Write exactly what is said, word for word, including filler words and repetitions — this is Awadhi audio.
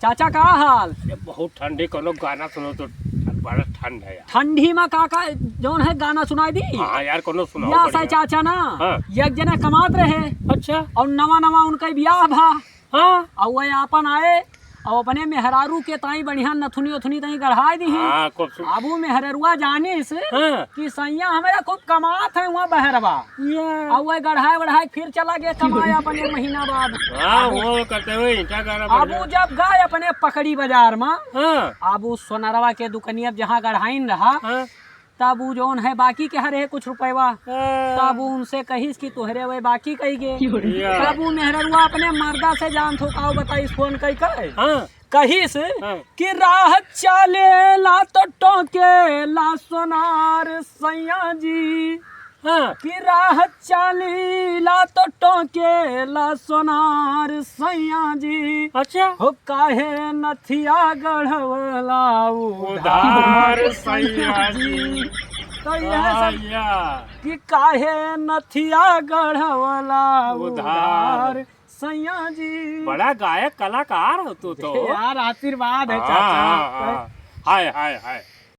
चाचा, का हाल? अरे, बहुत ठंडी, कोनो गाना सुनो तो, बड़ा ठंड है यार। ठंडी में का, का, जौन है, गाना सुनाई दी? हाँ यार, कोनो सुनाओ या बढ़िया। सै चाचा ना, हाँ। एक जने कमात रहे। अच्छा। और नवा नवा उनका बियाह भा। हाँ। और वह आपन आए और अपने मेहरारू के ताई बढ़िया नथुनी उथुनी ताई गढ़ाए दी। हाँ, खूब सु- अब वो मेहररुआ जानिस हाँ। कि सैया हमारा खूब कमात है वहाँ बहरवा। या। अब वह गढ़ाए बढ़ाए फिर चला गया कमाए अपने महीना बाद। हाँ, अब वो करते हुए ईंटा गाड़ा अब बढ़िया। वो जब गए अपने पकड़ी बाजार में, हाँ। अब वो सोनरवा के दुकनिया जहाँ गढ़ाइन रहा, हाँ। तब उ जौन है बाकी के हरे कुछ रुपयवा, हाँ। तब उ उनसे कहिस कि तोहरे वह बाकी कही गे। या। तब उ मेहररुआ अपने मर्दा से जान थो काव बताइस फोन कई के। हाँ। कहिस हाँ। कि राह चालेला तो टोकेला सोनार सैया जी। हाँ। कि राह चालीला तो टोकेला सोनार सैया जी। अच्छा। हो काहे नथिया गढ़वला उधार उधार सैया सैया जी। जी। तो यह हाँ सब या। कि काहे नथिया गढ़वला उधार। उधार सैया जी। बड़ा गायक कलाकार हो तू तो। यार आशीर्वाद है हाँ, चाचा। हाँ, हाँ। हाय, हाय, हाय।